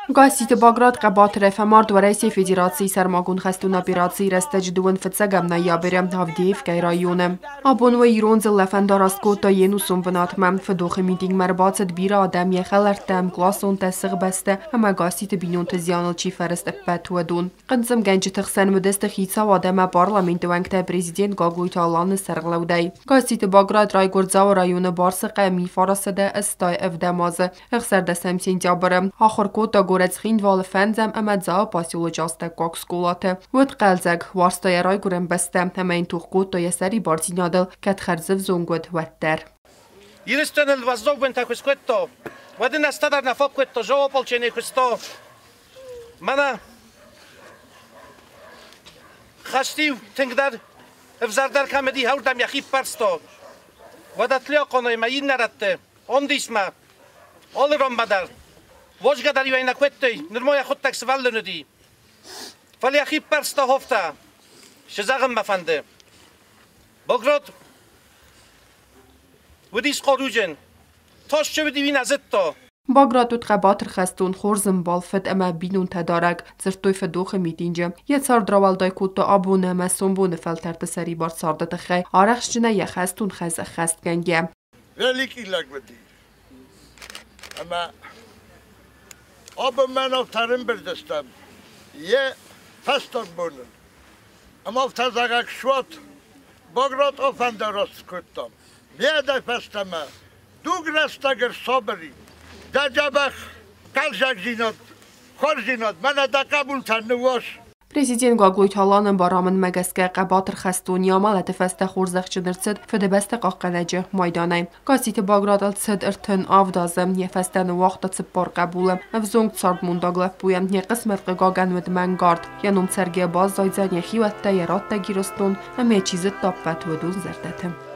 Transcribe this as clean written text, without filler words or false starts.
Гасситы Баграт хъӕбатырӕй фӕмард Уӕрӕсейы Федерацийы сӕрмагонд хӕстон операцийы рӕстӕджы 21 ноябры Авдеевкӕйы районы. Абон уӕ ирон дзыллӕ фӕндараст кодта йе нусон бынатмӕ. Фыдохы митингмӕ ӕрбацыд бирӕ адӕм, йӕ хӕлӕрттӕ, ӕмкъласонтӕ, сыхбӕстӕ ӕмӕ Гасситы бинонты зианыл чи фӕрыст, ӕппӕт уыдон. Хъынцъымгӕнджыты хсӕн уыдысты хицауад ӕмӕ парламенты уӕнгтӕ президент Гаглойты Аланы сӕргълӕудӕй. Гасситы Баграт райгуырд Дзауы районы Барсы хъӕуы 1987 азы. 16 сентябры ахуыр кодта горӕт Цхинвалы фӕндзӕм ӕмӕ Дзауы поселочы астӕуккаг скъолаты. Уыд хъӕлдзӕг, уарзта йӕ райгуырӕн бӕстӕ ӕмӕ йын тох кодта йӕ сӕрибардзинадыл, кӕд хӕрзӕвзонг уыд, уӕддӕр. Ирыстоныл уӕззау бонтӕ куы скодта, уӕд ын ӕстӕ дӕр нӕ фӕкодта, зоополченийы куыста. Мӕнӕ хӕсти тынгдӕр ӕвзӕрдӕр кӕм уыди, уырдӕм йӕхи ппӕрста. Уӕд Атлиакъонӕй мӕ иннӕ рӕтты Ондисмӕ, алы ранмӕ дӕр. Возгӕ дӕр-иу ӕй нӕ кодтой, нырма йӕхуыдтӕг сывӕллон уыди. Фӕлӕ йӕхи ппӕрста хофтӕ. Цы зӕгъын мӕ фӕнды? Богрот уыдис хъаруджын. Тас чи уыди, уый нӕ зыдта. Баграт уыд хъӕбатыр хӕстон, хорз ӕмбал, фыд ӕмӕ бинонтӕ дарӕг, дзырдтой фыдохы митинджы. Йӕ цард рауӕлдай кодта абоны ӕмӕ сомбоны фӕлтӕрты сӕрибар царды тыххӕй, арӕхстджынӕй йӕ хӕстон хӕс ӕххӕстгӕнгӕ. Великий лӕг уыди. Ӕмӕ абон мӕн афтӕ ӕрӕмбырд стӕм йӕ фӕстаг боныл. Ӕмӕ афтӕ зӕгъӕг суат, Баграт афӕндараст кодтам. Уӕдӕй фӕстӕмӕ дуг рӕстӕг ӕрсабыр и. Дӕ дзӕбӕх хъӕлдзӕгдзинад, хорздзинад мӕнӕ дӕ хъӕбултӕн ныууас. Президент Гаглойты Аланы барамындмӕ гӕсгӕ хъӕбатыр хӕстон йӕ амӕлӕты фӕстӕ хорзӕхджын ӕрцыд Фыдыбӕстӕ хъахъхъӕнӕджы майданӕй. Гасситы Багратыл цыд 37 азы, йӕ фӕстӕ ныууагъта цыппар хъӕбулы. Ӕвзонг цардмондаг лӕппуйӕн йӕ хъысмӕт хъыгагӕн уыд мӕнгард. Йӕ ном цӕргӕ баззайдзӕн йӕ хиуӕттӕ, йӕ раттӕг Ирыстон ӕмӕ чи зыдта, ӕппӕт уыдон зӕрдӕты.